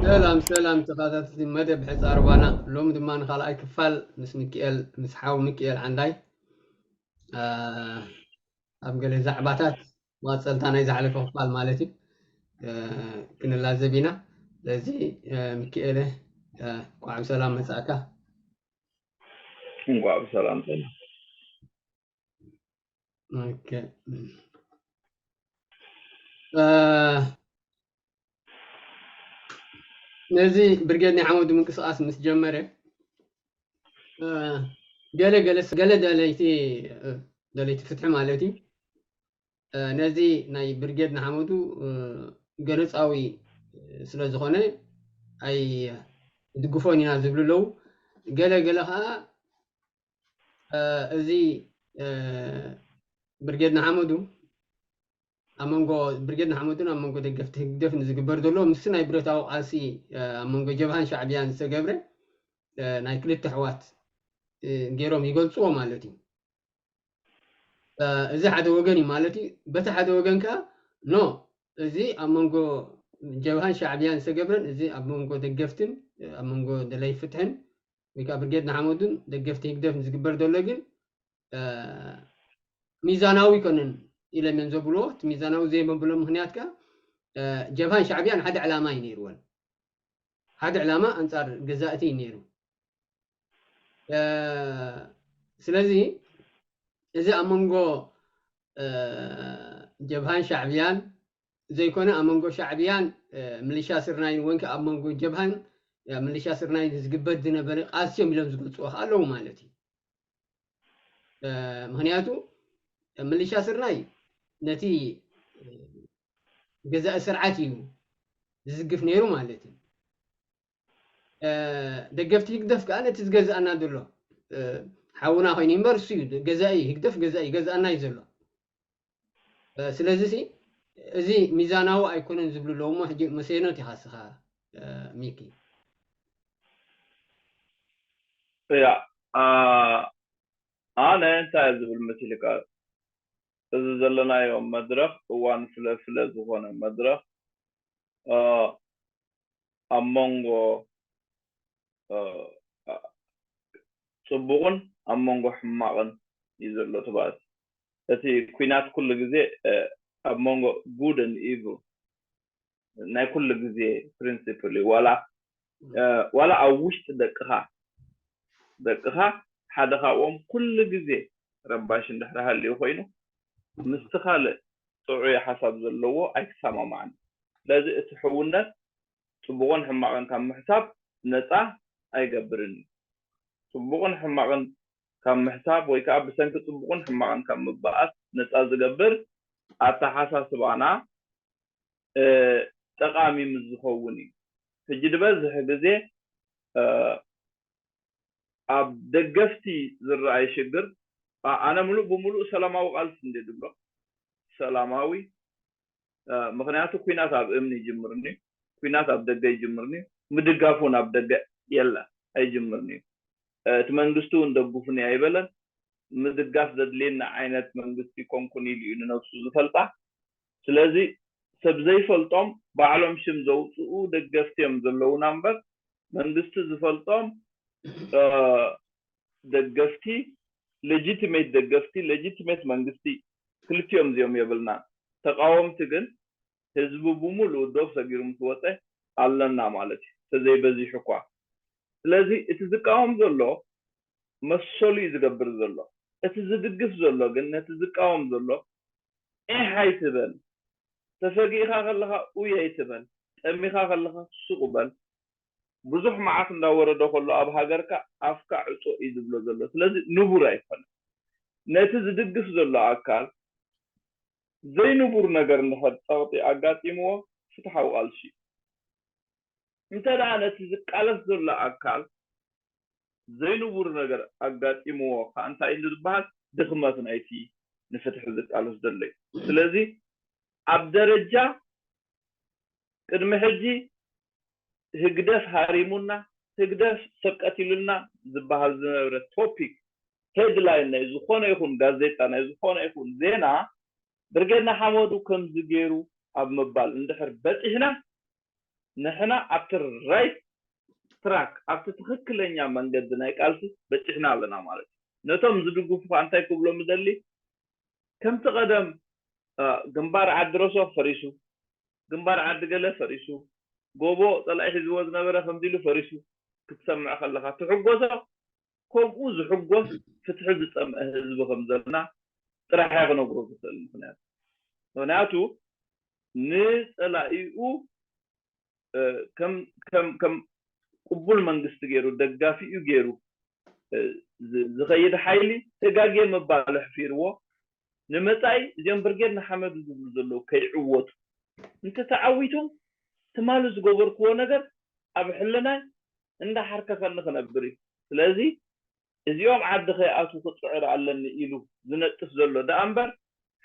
ሰላም ሰላም ተኸታተልቲ መደብ ሕፃር ባና፣ ሎም ድማ ንኻልኣይ ክፋል ምስ ሚኪኤል፣ ምስ ሓው ሚኪኤል ዓንዳይ፣ አ፣ ኣብ ገለ ዛዕባታት፣ መቐጸልታ ናይ ዝሓለፈ ክፋል ማለት እዩ፣ አ፣ ክንላዘብ ኢና። ስለዚ፣ አ፣ ሚኪኤለ፣ አ፣ እንኳዕ ብሰላም መጻእካ። እንኳዕ ብሰላም ጸና። ኦኬ። አ፣ ነዚ ብርጌድ ናይ ሓመዱ ምንቅስቃስ ምስ ጀመረ፣ አ፣ ገለ ገለ ገለ ደለይቲ፣ አ፣ ደለይቲ ፍትሒ ማለት እዩ። አ፣ ነዚ ናይ ብርጌድ ንሓመዱ፣ አ፣ ገለጻዊ ስለ ዝኾነ ኣይድግፎን ኢና ዝብሉ ኣለዉ። ገለ ገለ ኸኣ፣ አ፣ እዚ፣ አ፣ ብርጌድ ንሓመዱ ኣብ መንጎ ብርጌድ ንሓመዱን ኣብ መንጎ ደገፍቲ ህግደፍን ዝግበር ዘሎ፣ ምስቲ ናይ ብረታዊ ቃልሲ፣ አ፣ ኣብ መንጎ ጀብሃን ሻዕብያን ዝተገብረ፣ አ፣ ናይ ክልተ ኣሕዋት፣ እ፣ ገይሮም ይገልጽዎ ማለት እዩ። አ፣ እዚ ሓደ ወገን እዩ ማለት እዩ። በቲ ሓደ ወገን ከኣ፣ ኖ፣ እዚ ኣብ መንጎ ጀብሃን ሻዕብያን ዝተገብረን፣ እዚ ኣብ መንጎ ደገፍትን፣ እ፣ ኣብ መንጎ ደለይ ፍትሕን፣ ወይ ከኣ ብርጌድ ንሓመዱን ደገፍቲ ህግደፍን ዝግበር ዘሎ ግን፣ አ፣ ሚዛናዊ ኣይኮነን ኢሎም እዮም ዘብልዎ። እቲ ሚዛናዊ ዘይመብሎ ምኽንያት ከኣ፣ አ፣ ጀብሃን ሻዕብያን ሓደ ዕላማ እዩ ነይርወን። ሓደ ዕላማ ኣንጻር ገዛእቲ እዩ ነይሩ። አ፣ ስለዚ እዚ ኣብ መንጎ፣ አ፣ ጀብሃን ሻዕብያን ዘይኮነ፣ ኣብ መንጎ ሻዕብያን፣ አ፣ ምልሻ ስርናይን ወይ ከኣ ኣብ መንጎ ጀብሃን፣ አ፣ ምልሻ ስርናይን ዝግበር ዝነበረ ቃልሲ እዮም ኢሎም ዝገልጽዎ ከኣ ኣለዉ ማለት እዩ። አ፣ ምኽንያቱ ምልሻ ስርናይ ነቲ፣ አ፣ ገዛኢ ስርዓት እዩ ዝዝግፍ ነይሩ ማለት እዩ። አ፣ ደገፍቲ ህግደፍ ከኣ ነቲ ዝገዝኣና ዘሎ፣ አ፣ ሓውና ኮይኑ እምበር፣ እሱ እዩ ገዛኢ፣ ህግደፍ ገዛኢ፣ ይገዝኣና እዩ ዘሎ። አ፣ ስለዚ ሲ፣ እዚ ሚዛናዊ ኣይኮነን ዝብሉ ኣለዉ እሞ፣ ሕጂ መሰኖት ኢኻ እስኻ፣ አ፣ ሚኪ። ያ፣ አ፣ ኣነ እንታይ እየ ዝብል መሲልካ? እዚ ዘለናዮ መድረኽ እዋን ፍለ ፍለ ዝኾነ መድረኽ፣ አ፣ ኣብ መንጎ፣ አ፣ ጽቡቕን ኣብ መንጎ ሕማቕን እዩ ዘሎ እቲ ባእሲ። እቲ ኲናት ኩሉ ግዜ፣ አ፣ ኣብ መንጎ good and evil ናይ ኩሉ ግዜ ፕሪንሲፕል እዩ። ዋላ፣ አ፣ ዋላ ኣብ ውሽጢ ደቅኻ፣ ደቅኻ ሓደ ካብኦም ኩሉ ግዜ ረባሽ እንድሕር ሃልዩ ኮይኑ፣ ምስቲ ካልእ ጥዑይ ሓሳብ ዘለዎ ኣይክሰማማዕን። ስለዚ እቲ ሕውነት ጽቡቕን ሕማቕን ካብ ምሕሳብ ነጻ ኣይገብርን እዩ። ጽቡቕን ሕማቕን ካብ ምሕሳብ ወይ ከኣ ብሰንኪ ጽቡቕን ሕማቕን ካብ ምበኣስ ነጻ ዝገብር ኣተሓሳስባና፣ እ፣ ጠቓሚ ምስ ዝኸውን እዩ። ሕጂ ዝበዝሕ ግዜ፣ እ፣ ኣብ ደገፍቲ ዝረኣይ ሽግር፣ ኣ-፣ ኣነ ምሉእ ብምሉእ ሰላማዊ ቃልሲ እንደ ዝብሎ፣ ሰላማዊ፣ እ፣ ምኽንያቱ ኲናት ኣብ እምኒ ይጅምርን እዩ፣ ኲናት ኣብ ደገ ይጅምርን እዩ፣ ምድጋፍ እውን ኣብ ደገ የለ፣ ኣይጅምርን እዩ። እ፣ እቲ መንግስቲ እውን ደግፉኒ ኣይበለን። ምድጋፍ ዘድልየኒ ዓይነት መንግስቲ ኮንኩን ኢሉ እዩ ንነብሱ ዝፈልጣ። ስለዚ ሰብ ዘይፈልጦም ባዕሎም ሽም ዘውፅኡ ደገፍቲ እዮም ዘለዉና እምበር፣ መንግስቲ ዝፈልጦም፣ እ፣ ደገፍቲ፣ ሌጂቲሜት ደገፍቲ፣ ሌጂቲሜት መንግስቲ ክልቲኦም እዚኦም የብልናን። ተቃወምቲ ግን ህዝቢ ብምሉኡ ዶብ ሰጊሩ ምስ ወፀ ኣለና ማለት እዩ፣ ተዘይበዚሑ እኳ። ስለዚ እቲ ዝቃወም ዘሎ መሰሉ እዩ ዝገብር ዘሎ። እቲ ዝድግፍ ዘሎ ግን ነቲ ዝቃወም ዘሎ ኤህ ኣይትበል። ተፈጊእኻ ከለኻ ኡይ ኣይትበል። ጠሚኻ ከለኻ ሱቕ በል። ብዙሕ መዓት እንዳወረዶ ከሎ ኣብ ሃገርካ ኣፍካ ዕጾ እዩ ዝብሎ ዘሎ። ስለዚ ንቡር ኣይኮነን። ነቲ ዝድግፍ ዘሎ ኣካል ዘይንቡር ነገር እንድሕር ጸቕጢ ኣጋጢምዎ ፍትሓዊ ቃልሲ እዩ። እንተ ደኣ ነቲ ዝቃለስ ዘሎ ኣካል ዘይንቡር ነገር ኣጋጢምዎ ከኣ እንታይ እዩ ዝበሃል? ድኽመት ናይቲ ንፍትሒ ዝቃለስ ዘሎ እዩ። ስለዚ ኣብ ደረጃ ቅድሚ ሕጂ ህግደፍ ሃሪሙና፣ ህግደፍ ሰብ ቀቲሉልና ዝበሃል ዝነበረ ቶፒክ፣ ሄድላይን ናይ ዝኾነ ይኹን ጋዜጣ፣ ናይ ዝኾነ ይኹን ዜና፣ ብርጌድ ንሓመዱ ከምዚ ገይሩ ኣብ ምባል እንድሕር በጺሕና፣ ንሕና ኣብቲ right track ኣብቲ ትኽክለኛ መንገዲ ናይ ቃልሲ በፂሕና ኣለና ማለት እዩ። ነቶም ዝድግፉ ከዓ እንታይ ክብሎም ይደሊ? ከምቲ ቀደም ግንባር ዓዲ ሮሶ ፈሪሱ፣ ግንባር ዓዲ ገለ ፈሪሱ፣ ጎቦ ፀላኢ ሒዝዎ ዝነበረ ከምዚ ኢሉ ፈሪሱ ክትሰምዕ ከለካ ትሕጎሶ። ከምኡ ዝሕጎስ ፍትሒ ዝፀምአ ህዝቢ ከም ዘለና ጥራሕ እየ ክነግሮ ዝኽእል። ምክንያቱ ምክንያቱ ንፀላኢኡ ከም ከም ከም ቅቡል መንግስቲ ገይሩ ደጋፊኡ ገይሩ ዝኸይድ ሓይሊ ተጋግየ ምባል ኣሕፊርዎ ንመፃኢ እዚኦም ብርጌድ ንሓመዱ ዝብሉ ዘለዉ ከይዕወቱ እንተተዓዊቶም ትማሊ ዝገበርክዎ ነገር ኣብ ሕልናይ እንዳሓርከኸኒ ክነብር እዩ። ስለዚ እዚኦም ዓዲ ከይኣትዉ ክፅዕር ኣለኒ ኢሉ ዝነጥፍ ዘሎ ደኣ እምበር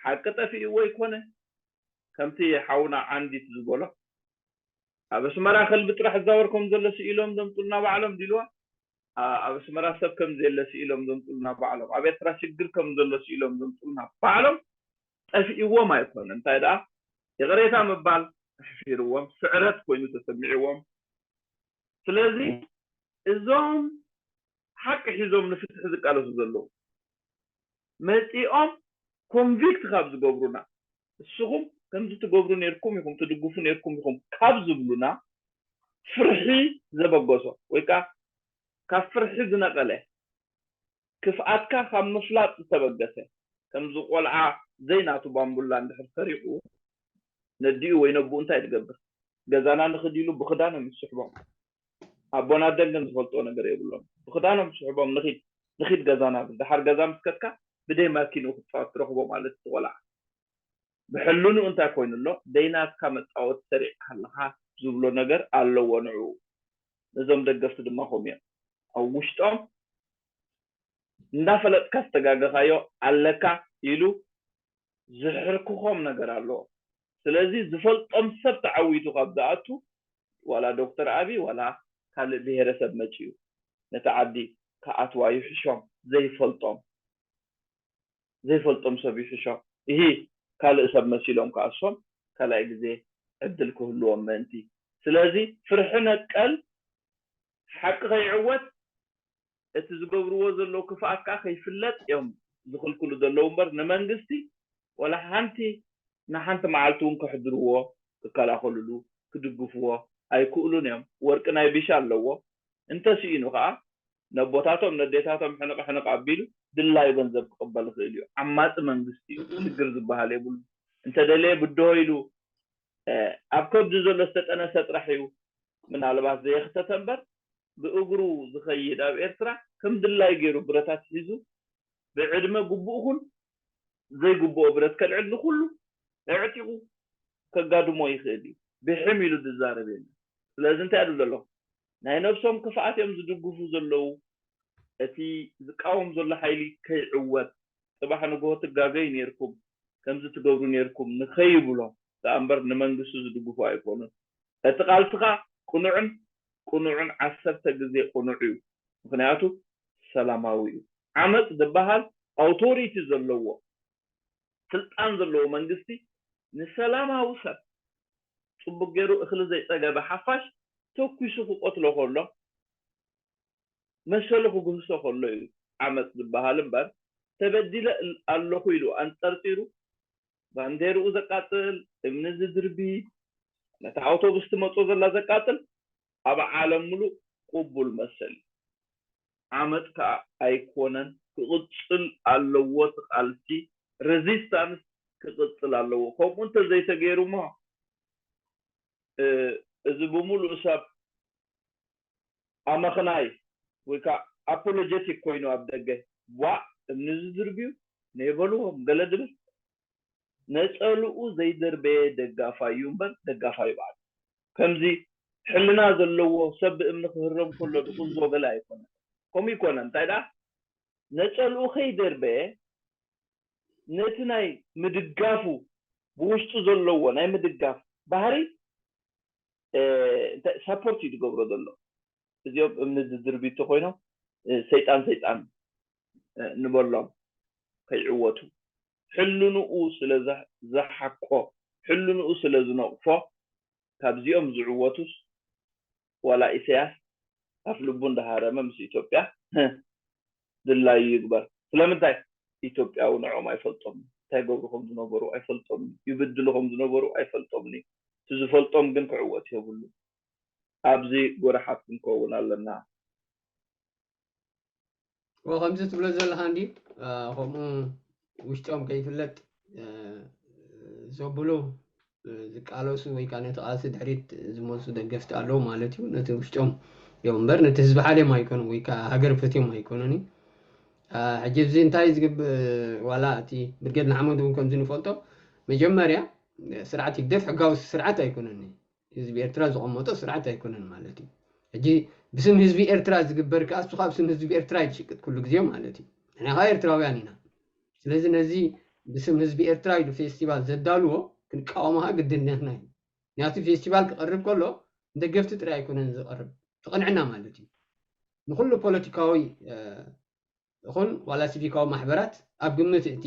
ሓቂ ጠፊእዎ ኣይኮነ። ከምቲ ሓውና ዓንዲት ዝበሎ ኣብ ኣስመራ ከልቢ ጥራሕ ዝዛወር ከም ዘሎ ስኢሎም ዘምፁልና ባዕሎም ዲልዋ ኣብ ኣስመራ ሰብ ከም ዘየለ ስኢሎም ዘምፁልና ባዕሎም ኣብ ኤርትራ ሽግር ከም ዘሎ ስኢሎም ዘምፁልና ባዕሎም ጠፊእዎም ኣይኮነ እንታይ ደኣ ይቕሬታ ምባል ኣሕፊርዎም ስዕረት ኮይኑ ተሰሚዕዎም ስለዚ እዞም ሓቂ ሒዞም ንፍትሒ ዝቃለሱ ዘለዉ መፂኦም ኮንቪክት ካብ ዝገብሩና እስኹም ከምዚ ትገብሩ ነርኩም ኢኹም ትድግፉ ነርኩም ኢኹም ካብ ዝብሉና ፍርሒ ዘበገሶ ወይ ከዓ ካብ ፍርሒ ዝነቐለ ክፍኣትካ ካብ ምፍላጥ ዝተበገሰ ከምዚ ቆልዓ ዘይናቱ ባምቡላ እንድሕር ሰሪቑ ነዲኡ ወይ ነብኡ እንታይ ትገብር ገዛና ንኽድ ኢሉ ብኽዳኖም ይስሕቦም ኣቦና ደንገን ዝፈልጥዎ ነገር የብሎም ብኽዳኖም ስሕቦም ንኺድ ንኺድ ገዛና ብል ደሓር ገዛ ምስ ከድካ ብደይ ማኪንኡ ክትፃወት ትረኽቦ ማለት እቲ ቆልዓ ብሕልንኡ እንታይ ኮይኑ ኣሎ ደይናትካ መፃወቲ ሰሪቕካ ኣለኻ ዝብሎ ነገር ኣለዎ ንዕኡ ነዞም ደገፍቲ ድማ ከምኡ እዮም ኣብ ውሽጦም እንዳፈለጥካ ዝተጋገኻዮ ኣለካ ኢሉ ዝሕርክኾም ነገር ኣለዎ ስለዚ ዝፈልጦም ሰብ ተዓዊቱ ካብ ዝኣቱ ዋላ ዶክተር ኣብይ ዋላ ካልእ ብሄረሰብ መፂኡ ነቲ ዓዲ ክኣትዋ ይሕሾም ዘይፈልጦም ዘይፈልጦም ሰብ ይሕሾም እሂ ካልእ ሰብ መሲሎም ክኣሶም ካልኣይ ግዜ ዕድል ክህልዎም ምእንቲ ስለዚ ፍርሒ ነቀል ሓቂ ከይዕወት እቲ ዝገብርዎ ዘለዉ ክፍኣት ከዓ ከይፍለጥ እዮም ዝኽልክሉ ዘለዉ እምበር ንመንግስቲ ወላ ሓንቲ ንሓንቲ መዓልቲ እውን ከሕድርዎ ክከላኸልሉ ክድግፍዎ ኣይክእሉን እዮም ወርቂ ናይ ቢሻ ኣለዎ እንተስኢኑ ከዓ ነቦታቶም ነዴታቶም ሕንቕ ሕንቕ ኣቢሉ ድላዩ ገንዘብ ክቕበል ይኽእል እዩ ዓማፂ መንግስቲ እዩ ሽግር ዝበሃል የብሉ እንተደለየ ብድሆ ኢሉ ኣብ ከብዱ ዘሎ ዝተጠነሰ ጥራሕ እዩ ምናልባት ዘየኽተተ እምበር ብእግሩ ዝኸይድ ኣብ ኤርትራ ከም ድላይ ገይሩ ብረታት ሒዙ ብዕድመ ግቡእ ኹን ዘይግብኦ ብረት ከልዕል ንኹሉ ኣዕጢቑ ከጋድሞ ይኽእል እዩ። ብሕም ኢሉ ዝዛረብ የለን። ስለዚ እንታይ እብል ዘለኹ? ናይ ነብሶም ክፍኣት እዮም ዝድግፉ ዘለዉ። እቲ ዝቃወም ዘሎ ሓይሊ ከይዕወት፣ ጽባሕ ንግሆ ትጋገዩ ኔርኩም፣ ከምዚ ትገብሩ ኔርኩም ንኸይብሎም ደኣ እምበር ንመንግስቲ ዝድግፉ ኣይኮኑን። እቲ ቃልስኻ ቅኑዕን ቅኑዕን ዓሰርተ ግዜ ቅኑዕ እዩ። ምኽንያቱ ሰላማዊ እዩ። ዓመጽ ዝበሃል ኣውቶሪቲ ዘለዎ ስልጣን ዘለዎ መንግስቲ ንሰላማዊ ሰብ ጽቡቅ ገይሩ እኽሊ ዘይጸገበ ሓፋሽ ተኲሱ ክቆትሎ ከሎ መሰሉ ክግህሶ ከሎ እዩ ዓመጽ ዝበሃል እምበር ተበዲለ ኣለኹ ኢሉ ኣንጠርጢሩ ባንዴርኡ ዘቃጽል፣ እምኒ ዝድርቢ፣ ነታ ኣውቶቡስ ትመጾ ዘላ ዘቃጽል ኣብ ዓለም ሙሉእ ቅቡል መሰል እዩ። ዓመጽ ከኣ ኣይኮነን ክቕጽል ኣለዎ እቲ ቃልሲ ሬዚስታንስ ክቕጽል ኣለዎ። ከምኡ እንተዘይተገይሩ እሞ እዚ ብሙሉእ ሰብ ኣመኽናይ ወይ ከዓ ኣፖሎጀቲክ ኮይኑ ኣብ ደገ ዋእ እምኒ ዝድርብዩ ነይበልዎም ገለ ድብል ነፀልኡ ዘይደርበየ ደጋፋዩ እምበር ደጋፋዩ በዓል ከምዚ ሕልና ዘለዎ ሰብ ብእምኒ ክህረም ከሎ ድቁንዞ ገለ ኣይኮነ ከምኡ ይኮነ እንታይ ደኣ ነፀልኡ ከይደርበየ ነቲ ናይ ምድጋፉ ብውሽጡ ዘለዎ ናይ ምድጋፍ ባህሪ ሳፖርት እዩ ዝገብሮ ዘሎ እዚኦም እምኒ ዝድርብዩ እንተኮይኖም ሰይጣን ሰይጣን ንበሎም ከይዕወቱ ሕልንኡ ስለ ዝሓኮ ሕልንኡ ስለ ዝነቕፎ ካብዚኦም ዝዕወቱስ ዋላ ኢሳያስ ኣፍ ልቡ እንዳሃረመ ምስ ኢትዮጵያ ድላዩ ይግበር። ስለምንታይ? ኢትዮጵያዊ ንዕኦም ኣይፈልጦም፣ እንታይ ገብሩ ከም ዝነበሩ ኣይፈልጦም፣ ይብድሉ ከም ዝነበሩ ኣይፈልጦም። እቲ ዝፈልጦም ግን ክዕወት የብሉ። ኣብዚ ጎረሓት ክንከውን ኣለና። ከምዚ ትብሎ ዘለካ እንዲ ከምኡ ውሽጦም ከይፍለጥ ዘብሉ ዝቃለሱ ወይ ከዓ ነቲ ቃልሲ ድሕሪት ዝመልሱ ደገፍቲ ኣለዉ ማለት እዩ። ነቲ ውሽጦም እዮም እምበር ነቲ ህዝቢ ሓልዮም ኣይኮኑ ወይ ከዓ ሃገር ፈትዮም ኣይኮኑን እዩ። ሕጂ እዚ እንታይ ዝግብእ ዋላ እቲ ብርጌድ ንሓመዱ እውን ከምዚ ንፈልጦ መጀመርያ ስርዓት ህግደፍ ሕጋዊ ስርዓት ኣይኮነን። ህዝቢ ኤርትራ ዝቐመጦ ስርዓት ኣይኮነን ማለት እዩ። ሕጂ ብስም ህዝቢ ኤርትራ ዝግበር ከዓ እሱ ከዓ ብስም ህዝቢ ኤርትራ ይትሽቅጥ ኩሉ ግዜ ማለት እዩ። ንሕና ከዓ ኤርትራውያን ኢና። ስለዚ ነዚ ብስም ህዝቢ ኤርትራ ኢሉ ፌስቲቫል ዘዳልዎ ክንቃወሞ ከዓ ግድነትና እዩ። ምክንያቱ ፌስቲቫል ክቐርብ ከሎ ንደገፍቲ ጥራይ ኣይኮነን ዝቐርብ፣ ትቕንዕና ማለት እዩ። ንኩሉ ፖለቲካዊ ይኹን ዋላ ሲቪካዊ ማሕበራት ኣብ ግምት እቲ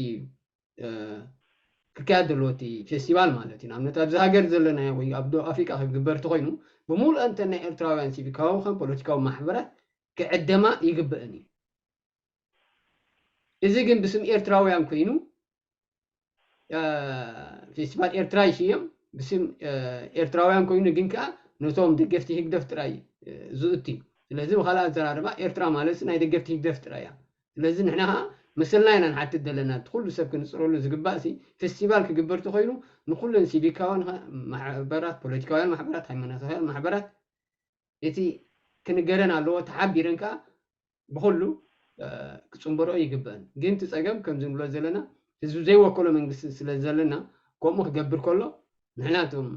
ክካየድ ዘለዎ እቲ ፌስቲቫል ማለት እዩ። ንኣብነት ኣብዚ ሃገር ዘለና ወይ ኣብ ደቡብ ኣፍሪቃ ክግበር ተኮይኑ ብምሉእንተ ናይ ኤርትራውያን ሲቪካዊ ከም ፖለቲካዊ ማሕበራት ክዕደማ ይግበእን እዩ። እዚ ግን ብስም ኤርትራውያን ኮይኑ ፌስቲቫል ኤርትራ ይሽየም ብስም ኤርትራውያን ኮይኑ ግን ከዓ ነቶም ደገፍቲ ህግደፍ ጥራይ ዝእቱ እዩ። ስለዚ ብካልእ ኣዘራርባ ኤርትራ ማለት ናይ ደገፍቲ ህግደፍ ጥራይ እያ። ስለዚ ንሕና ከዓ መሰልና ኢና ንሓትት ዘለና፣ እቲ ኩሉ ሰብ ክንፅረሉ ዝግባእ ሲ ፌስቲቫል ክግበር ተኮይኑ ንኩለን ሲቪካውያን ማሕበራት፣ ፖለቲካውያን ማሕበራት፣ ሃይማኖታውያን ማሕበራት እቲ ክንገረን ኣለዎ። ተሓቢረን ከዓ ብኩሉ ክፅንበሮ ይግበአን። ግን እቲ ፀገም ከምዚ ንብሎ ዘለና ህዝቢ ዘይወከሎ መንግስቲ ስለ ዘለና ከምኡ ክገብር ከሎ ንሕና እቶም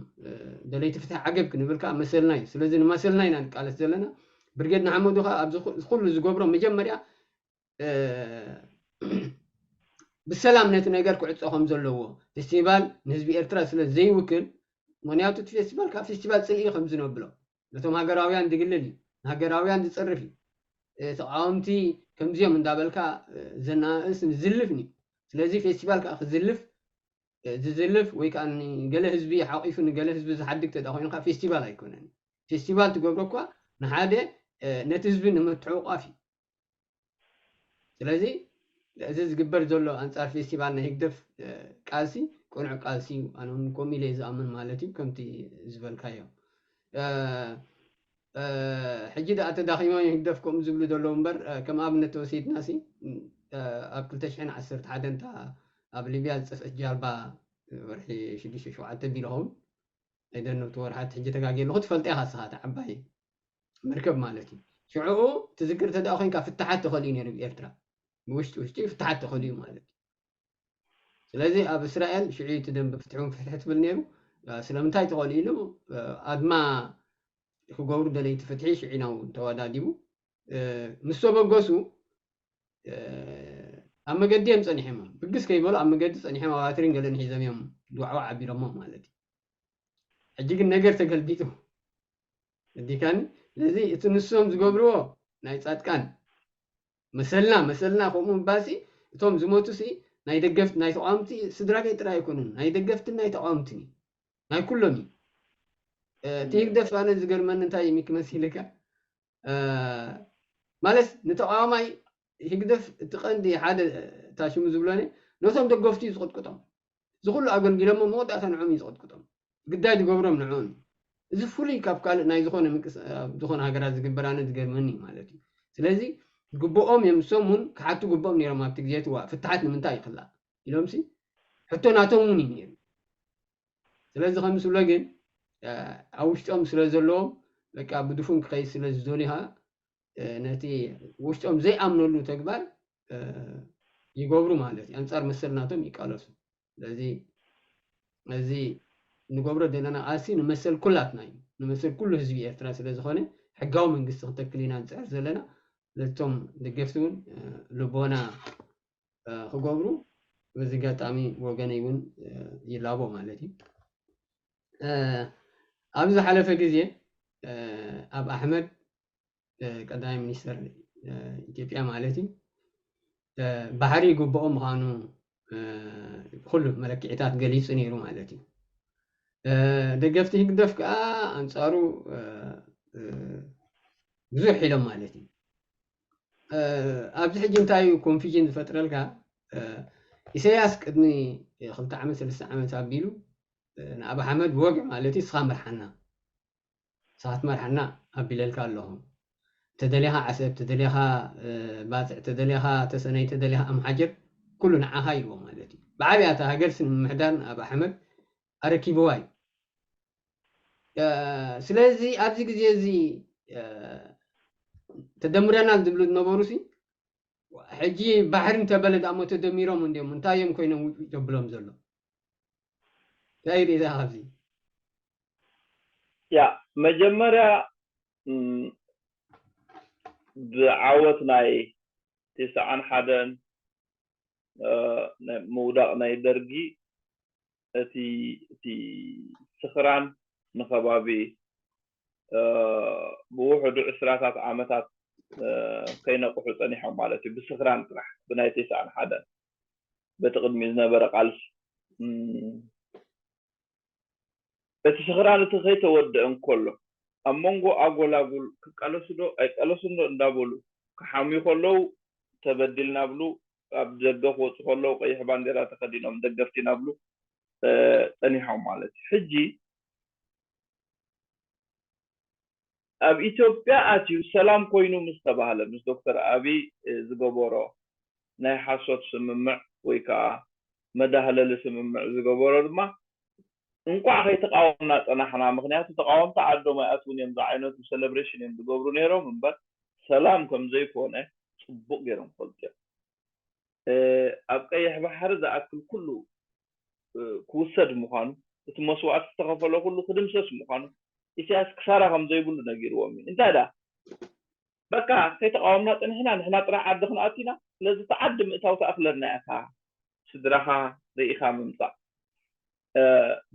ደለይቲ ፍትሒ ዓገብ ክንብል ከዓ መሰልና እዩ። ስለዚ ንመሰልና ኢና ንቃለስ ዘለና። ብርጌድ ንሓመዱ ከዓ ኣብዚ ኩሉ ዝገብሮ መጀመርያ ብሰላም ነቲ ነገር ክዕፆ ከም ዘለዎ ፌስቲቫል ንህዝቢ ኤርትራ ስለ ዘይውክል፣ ምክንያቱ እቲ ፌስቲቫል ካብ ፌስቲቫል ፅልኢ ከም ዝነብሎ ነቶም ሃገራውያን ዝግልል እዩ፣ ንሃገራውያን ዝፀርፍ እዩ። ተቃወምቲ ከምዚኦም እንዳበልካ ዘናእስ ዝልፍ እዩ። ስለዚ ፌስቲቫል ከዓ ክዝልፍ ዝዝልፍ ወይ ከዓ ንገለ ህዝቢ ሓቂፉ ንገለ ህዝቢ ዝሓድግ ተዳ ኮይኑ ከዓ ፌስቲቫል ኣይኮነን። ፌስቲቫል ትገብሮ እኳ ንሓደ ነቲ ህዝቢ ንምትዕቋፍ እዩ። ስለዚ እዚ ዝግበር ዘሎ ኣንፃር ፌስቲቫል ናይ ህግደፍ ቃልሲ ቅኑዕ ቃልሲ እዩ። ኣነ እውን ከምኡ ኢለ ዝኣምን ማለት እዩ። ከምቲ ዝበልካዮ ሕጂ ደኣ ተዳኺሞም ህግደፍ ከምኡ ዝብሉ ዘለዉ እምበር ከም ኣብነት ተወሲድና ሲ ኣብ ክልተ ሽሕን ዓሰርተ ሓደን እታ ኣብ ሊብያ ዝጠፍአት ጃልባ ወርሒ ሽዱሽተ ሸውዓተ ቢሉ ኸውን ኣይደነብቲ ወርሓት ሕጂ ተጋጌ ኣለኹ ትፈልጠ ኢኻ ስኻ ዓባይ መርከብ ማለት እዩ። ሽዑኡ ትዝክር ተደኣ ኮይንካ ፍትሓት ተኸልዩ ነይሩ ብኤርትራ ብውሽጢ ውሽጢ ፍትሓት ተኸልዩ ማለት እዩ። ስለዚ ኣብ እስራኤል ሽዑ እቲ ደንበ ፍትሕን ፍትሒ ትብል ነይሩ። ስለምንታይ ተኸልዩ ኢሉ ኣድማ ክገብሩ ደለይቲ ፍትሒ ሽዒና እውን ተወዳዲቡ ምስ ተበገሱ ኣብ መገዲ እዮም ጸኒሖም። ብግስ ከይበሉ ኣብ መገዲ ጸኒሖም ኣባትሪን ገለን ሒዞም እዮም ድዋዕዋዕ ኣቢሎሞ ማለት እዩ። ሕጂ ግን ነገር ተገልቢጡ እዲካኒ። ስለዚ እቲ ንሶም ዝገብርዎ ናይ ጻድቃን መሰልና መሰልና ከምኡ ምባሲ እቶም ዝሞቱ ሲ ናይ ደገፍቲ ናይ ተቃወምቲ ስድራ ቤት ጥራይ ኣይኮኑን፣ ናይ ደገፍትን ናይ ተቃወምትን እዩ፣ ናይ ኩሎም እዩ። እቲ ህግደፍ ኣነ ዝገርመኒ እንታይ እዩ ሚኪ መሲልካ ማለት ንተቃዋማይ ህግደፍ እቲ ቀንዲ ሓደ ታሽሙ ዝብሎኒ ነቶም ደገፍቲ እዩ ዝቅጥቅጦም። ዝኩሉ ኣገልጊሎሞ መወዳእታ ንዕኦም እዩ ዝቅጥቅጦም። ግዳይ ዝገብሮም ንዕኦም እዩ። እዚ ፍሉይ ካብ ካልእ ናይ ዝኾነ ምንቅስ- ኣብ ዝኾነ ሃገራት ዝግበር ኣነ ዝገርመኒ እዩ ማለት እዩ። ስለዚ ግብኦም እዮም ንሶም እውን ክሓቱ ግብኦም ነይሮም ኣብቲ ግዜ እቲ ዋ ፍትሓት ንምንታይ ይክላእ ኢሎም ሲ ሕቶ ናቶም እውን እዩ ነይሩ። ስለዚ ከም ዝብሎ ግን ኣብ ውሽጦም ስለ ዘለዎም በቃ ብድፉን ክኸይድ ስለ ዝደልዩ ከዓ ነቲ ውሽጦም ዘይኣምነሉ ተግባር ይገብሩ ማለት እዩ። ኣንፃር መሰል ናቶም ይቃለሱ። ስለዚ እዚ ንገብሮ ዘለና ቃልሲ ንመሰል ኩላትና እዩ፣ ንመሰል ኩሉ ህዝቢ ኤርትራ ስለ ዝኾነ ሕጋዊ መንግስቲ ክተክል ኢና ንፅዕር ዘለና። ነቶም ደገፍቲ እውን ልቦና ክገብሩ በዚ ኣጋጣሚ ወገነይ እውን ይላቦ ማለት እዩ። ኣብዚ ዝሓለፈ ግዜ ኣብ ኣሕመድ ቀዳማይ ሚኒስተር ኢትዮጵያ ማለት እዩ ባሕሪ ይግብኦ ምዃኑ ኩሉ መለክዒታት ገሊፁ ነይሩ ማለት እዩ። ደገፍቲ ህግደፍ ከዓ ኣንፃሩ ብዙሕ ኢሎም ማለት እዩ። ኣብዚ ሕጂ እንታይ እዩ ኮንፊዥን ዝፈጥረልካ? ኢሳያስ ቅድሚ ክልተ ዓመት ሰለስተ ዓመት ኣቢሉ ንኣብ ኣሕመድ ብወግዒ ማለት እዩ፣ ንስኻ ምርሓና፣ ንስኻ ትመርሓና ኣቢለልካ ኣለኹ። ተደሊኻ ዓሰብ፣ ተደሊኻ ባፅዕ፣ ተደሊኻ ተሰነይ፣ ተደሊኻ ኣምሓጀር፣ ኩሉ ንዓኻ ኢልዎ ማለት እዩ። ብዓብያ እታ ሃገር ስም ምሕዳር ንኣብ ኣሕመድ ኣረኪብዋ እዩ። ስለዚ ኣብዚ ግዜ እዚ ተደምረና ዝብሉ ዝነበሩ ሲ ሕጂ ባሕሪ እንተበለ ዳሞ ተደሚሮም እንዲዮም እንታይ እዮም ኮይኖም ውጭ ዘብሎም ዘሎ? እንታይ ሪኢዛ ካብዚ? ያ መጀመርያ ብዓወት ናይ ተስዓን ሓደን ምውዳቕ ናይ ደርጊ እቲ እቲ ስኽራን ንከባቢ ብውሕዱ ዕስራታት ዓመታት ከይነቕሑ ፀኒሖም ማለት እዩ። ብስኽራን ጥራሕ ብናይ ተስዓን ሓደን በቲ ቅድሚ ዝነበረ ቃልሲ እቲ ስኽራን እቲ ከይተወደአ እንከሎ ኣብ መንጎ ኣጎላጉል ክቃለሱ ዶ ኣይቃለሱን ዶ እንዳበሉ ክሓምዩ ከለዉ ተበዲልና ብሉ ኣብ ደገ ክወፁ ከለዉ ቀይሕ ባንዴራ ተኸዲኖም ደገፍቲ ኢና ብሉ ፀኒሖም ማለት እዩ። ሕጂ ኣብ ኢትዮጵያ ኣትዩ ሰላም ኮይኑ ምስ ተባህለ ምስ ዶክተር ኣብይ ዝገበሮ ናይ ሓሶት ስምምዕ ወይ ከዓ መዳህለሊ ስምምዕ ዝገበሮ ድማ እንቋዕ ከይተቃወምና ፀናሕና። ምክንያቱ ተቃወምቲ ዓዶም ኣይኣትውን እዮም ዝዓይነቱ ሰለብሬሽን እዮም ዝገብሩ ነይሮም እምበር ሰላም ከም ዘይኮነ ፅቡቅ ገይሮም ፈልጡ እዮም። ኣብ ቀይሕ ባሕሪ ዝኣክል ኩሉ ክውሰድ ምዃኑ እቲ መስዋእቲ ዝተኸፈሎ ኩሉ ክድምሰስ ምዃኑ ኢሳያስ ክሳራ ከም ዘይብሉ ነጊርዎም እዩ። እንታይ ደኣ በቃ ከይተቃወምና ፀኒሕና ንሕና ጥራሕ ዓዲ ክንኣቱ ኢና። ስለዚ እቲ ዓዲ ምእታው ትኣኽለና ኢኻ፣ ስድራኻ ርኢኻ ምምፃእ።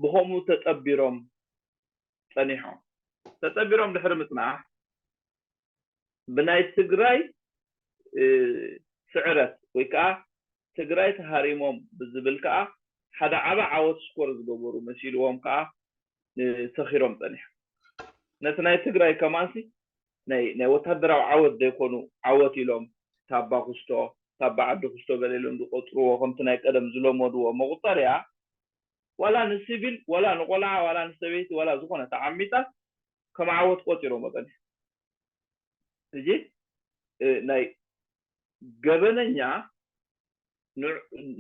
ብኸምኡ ተፀቢሮም ፀኒሖም። ተፀቢሮም ድሕሪ ምፅናሕ ብናይ ትግራይ ስዕረት ወይ ከዓ ትግራይ ተሃሪሞም ብዝብል ከዓ ሓደ ዓቢ ዓወት ስኮር ዝገበሩ መሲልዎም ከዓ ሰኺሮም ፀኒሖም። ነቲ ናይ ትግራይ ከማንሲ ናይ ናይ ወታደራዊ ዓወት ዘይኮኑ ዓወት ኢሎም ታባ ኩስቶ ታባ ዓዲ ኩስቶ ገለ ኢሎም ዝቆፅርዎ ከምቲ ናይ ቀደም ዝለመድዎ መቁፀርያ ዋላ ንሲቪል ዋላ ንቆልዓ ዋላ ንሰበይቲ ዋላ ዝኾነ ተዓሚፃ ከም ዓወት ቆፂሮሞ ፀኒሖም። ሕጂ ናይ ገበነኛ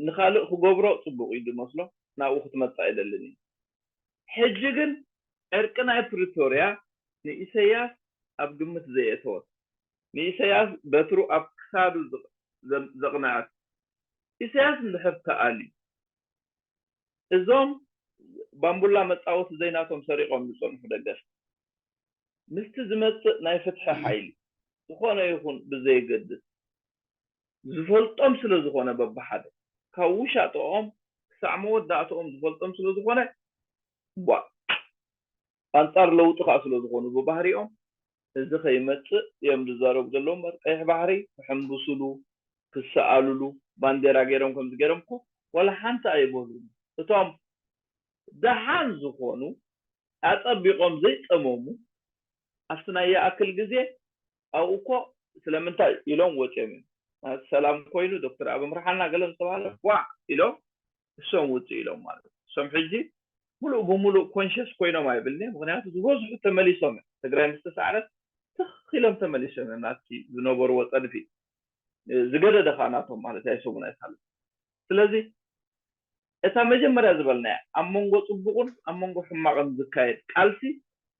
ንኻልእ ክገብሮ ፅቡቅ እዩ ዝመስሎ ናብኡ ክትመፅእ ኣይደልን እዩ። ሕጂ ግን ዕርቂ ናይ ፕሪቶርያ ንኢሰያስ ኣብ ግምት ዘየእተወት ንኢሰያስ በትሩ ኣብ ክሳዱ ዘቕነዐት ኢሰያስ እንድሕር ተኣልዩ እዞም ባምቡላ መፃወቲ ዘይናቶም ሰሪቖም ዝፀንሑ ደገፍቲ ምስቲ ዝመፅእ ናይ ፍትሒ ሓይሊ ዝኾነ ይኹን ብዘየገድስ ዝፈልጦም ስለ ዝኾነ በብሓደ ካብ ውሻጠኦም ክሳዕ መወዳእተኦም ዝፈልጦም ስለ ዝኾነ ቧ ኣንፃር ለውጢ ከዓ ስለ ዝኾኑ ብባህሪኦም እዚ ከይመፅእ እዮም ዝዛረቡ ዘለዉ እምበር ቀይሕ ባሕሪ ክሕንብስሉ ክሰኣልሉ ባንዴራ ገይሮም ከምዚ ገይሮም እኮ ዋላ ሓንቲ ኣይበሉን። እቶም ደሓን ዝኾኑ ኣፀቢቖም ዘይፀመሙ ኣብቲ ናይ ይኣክል ግዜ ኣብኡ እኮ ስለምንታይ ኢሎም ወፂኦም እዮም። ሰላም ኮይኑ ዶክተር ኣብ ምርሓና ገለ ዝተባሃለ ዋዕ ኢሎም እሶም ውፅእ ኢሎም ማለት እዩ። እሶም ሕጂ ሙሉእ ብሙሉእ ኮንሽስ ኮይኖም ኣይብልኒ። ምክንያቱ ዝበዝሑ ተመሊሶም እዮም። ትግራይ ምስ ተሳዕረት ትኽ ኢሎም ተመሊሶም እዮም ናብቲ ዝነበርዎ ፀድፊ። ዝገደደ ከዓ ናቶም ማለት ኣይሰሙን ኣይሳልፍ። ስለዚ እታ መጀመርያ ዝበልናያ ኣብ መንጎ ፅቡቕን ኣብ መንጎ ሕማቕን ዝካየድ ቃልሲ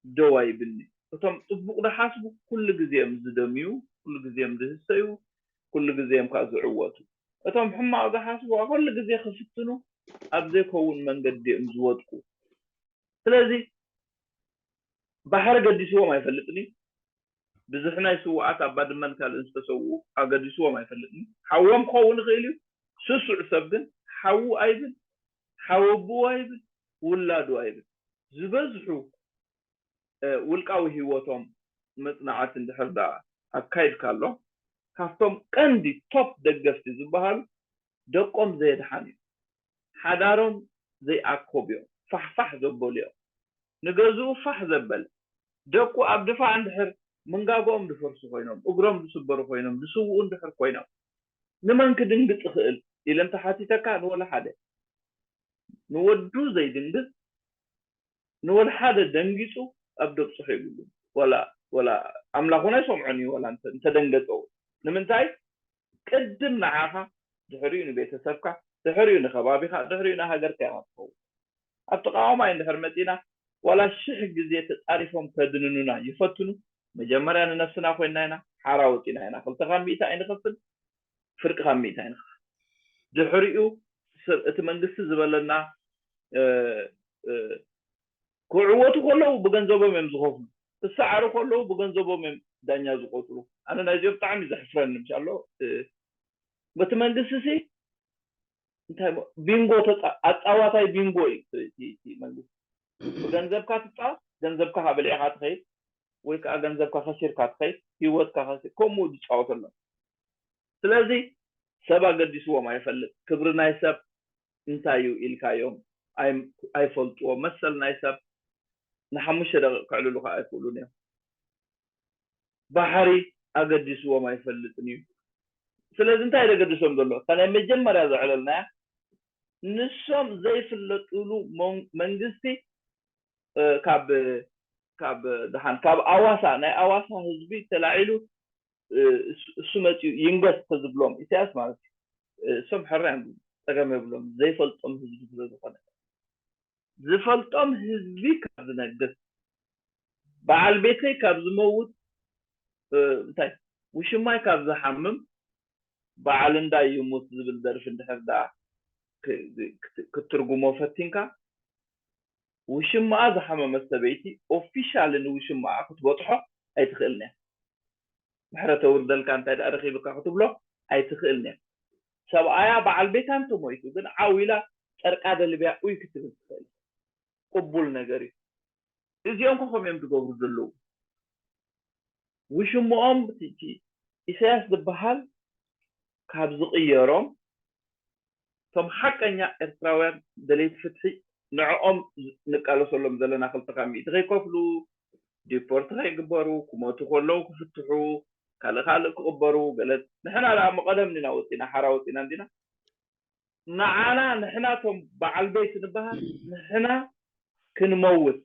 ደው ኣይብልኒ። እቶም ፅቡቕ ዝሓስቡ ኩሉ ግዜ እዮም ዝደምዩ፣ ኩሉ ግዜ እዮም ዝህሰዩ፣ ኩሉ ግዜ እዮም ከዓ ዝዕወቱ። እቶም ሕማቕ ዝሓስቡ ከዓ ኩሉ ግዜ ክፍትኑ ኣብ ዘይከውን መንገዲ እዮም ዝወድቁ። ስለዚ ባሕሪ ገዲስዎም ኣይፈልጥን እዩ። ብዙሕ ናይ ስውኣት ኣብ ባድመን ካልእን ዝተሰውኡ ኣገዲስዎም ኣይፈልጥን እዩ። ሓዎም ክኸውን ይኽእል እዩ፣ ስሱዕ ሰብ ግን ሓዉ ኣይብል፣ ሓወብኡ ኣይብል፣ ውላዱ ኣይብል። ዝበዝሑ ውልቃዊ ህይወቶም መፅናዕቲ እንድሕር ዳ ኣካይድካ ኣሎ ካብቶም ቀንዲ ቶፕ ደገፍቲ ዝበሃሉ ደቆም ዘየድሓኑ እዮም። ሓዳሮም ዘይኣኮቡ እዮም። ፋሕፋሕ ዘበሉ እዮም። ንገዝኡ ፋሕ ዘበለ፣ ደቁ ኣብ ድፋዕ እንድሕር ምንጋጎኦም ድፈርሱ ኮይኖም፣ እግሮም ድስበሩ ኮይኖም፣ ድስውኡ እንድሕር ኮይኖም፣ ንመን ክድንግጽ ይኽእል ኢለ እንተሓቲተካ፣ ንወላ ሓደ። ንወዱ ዘይድንግጽ፣ ንወላ ሓደ ደንጊጹ ኣብ ደብጽሖ የብሉን። ወላ፣ ወላ ኣምላኽ እውን ኣይሰምዖን እዩ፣ ወላ እንተ-፣ እንተደንገጸ እውን። ንምንታይ? ቅድም ንዓኻ፣ ድሕሪኡ ንቤተሰብካ፣ ድሕሪኡ ንከባቢኻ፣ ድሕሪኡ ንሃገርካ ኢኻ ትኸውን። ኣብ ተቃዋማይ እንድሕር መጺና፣ ዋላ ሽሕ ግዜ ተጻሪፎም ከድንኑና ይፈትኑ፣ መጀመርያ ንነፍስና ኮይንና ኢና፣ ሓራ ወጺና ኢና። ክልተ ካብ ሚእቲ ኣይንኸፍል፣ ፍርቂ ካብ ሚእቲ ኣይንኸፍል። ድሕሪኡ፣ ሰብ፣ እቲ መንግስቲ ዝበለና፣ እ፣ እ፣ ክዕወቱ ከለዉ ብገንዘቦም እዮም ዝኸፍሉ፣ ክሰዓሩ ከለዉ ብገንዘቦም እዮም ዳኛ ዝቆጽሩ። ኣነ ናይዚኦም ብጣዕሚ ዘሕፍረኒ ምሻሎ። እ፣ በቲ መንግስቲ ሲ እንታይ ሞ-፣ ቢንጎ ተጻ-፣ ኣጻዋታይ ቢንጎ እዩ እቲ፣ እቲ፣ እቲ መንግስቲ። ብገንዘብካ ትጻወት፣ ገንዘብካ ከኣ በሊዕካ ትኸይድ፣ ወይ ከኣ ገንዘብካ ከሲርካ ትኸይድ፣ ህይወትካ ከሲር-፣ ከምኡ ዝጻወተሎም። ስለዚ ሰብ ኣገዲስዎም ኣይፈልጥ። ክብሪ ናይ ሰብ እንታይ እዩ ኢልካዮም ኣይ-፣ ኣይፈልጥዎ። መሰል ናይ ሰብ ንሓሙሽተ ደቂቕ ከዕልሉ ከኣ ኣይክእሉን እዮም። ባሕሪ ኣገዲስዎም ኣይፈልጥን እዩ። ስለዚ እንታይ ዘገድሶም ዘሎ? እታ ናይ መጀመርያ ዘዕለልናያ፣ ንሶም ዘይፍለጡሉ መን-፣ መንግስቲ፣ እ፣ ካብ፣ ካብ ደሓን፣ ካብ ኣዋሳ፣ ናይ ኣዋሳ ህዝቢ ተላዒሉ፣ እ፣ እሱ፣ እሱ መጺኡ ይንገስ ተዝብሎም፣ ኢሳያስ ማለት እዩ። እ፣ እሶም ሕራይ እዮም፣ ጸገም የብሎም፣ ዘይፈልጦም ህዝቢ ስለ ዝኾነ። ዝፈልጦም ህዝቢ ካብ ዝነግስ፣ በዓል ቤተይ ካብ ዝመውት፣ እ፣ እንታይ፣ ውሽማይ ካብ ዝሓምም፣ በዓል እንዳ ይሙት ዝብል ደርፊ እንድሕር ደኣ ክ-፣ ክ-፣ ክትርጉሞ ፈቲንካ፣ ውሽማኣ ዝሓመመት ሰበይቲ ኦፊሻሊ ንውሽማኣ ክትበጽሖ ኣይትኽእልን እያ። ምሕረት የውርደልካ፣ እንታይ ደኣ ረኺብካ ክትብሎ ኣይትኽእልን እያ። ሰብኣያ በዓል ቤታ እንተሞይቱ ግን ዓው ኢላ ጨርቃ ደልብያ ኡይ ክትብል ትኽእል። ቅቡል ነገር እዩ። እዚኦም ከ ከምኡ እዮም ዝገብሩ ዘለዉ። ውሽምኦም እቲ፣ እቲ ኢሳያስ ዝበሃል ካብ ዝቕየሮም፣ እቶም ሓቀኛ ኤርትራውያን ደለይቲ ፍትሒ፣ ንዕኦም ንቃለሰሎም ዘለና ክልተ ካብ ሚእቲ ከይከፍሉ፣ ዲፖርት ከይግበሩ፣ ክሞቱ ከለዉ ክፍትሑ፣ ካልእ ካልእ ክቕበሩ፣ ገለ ንሕና ደኣ እሞ ቀደም እንዲና ወጺና፣ ሓራ ወጺና እንዲና። ንዓና፣ ንሕና እቶም በዓል ቤት ንበሃል፣ ንሕና ክንመውት፣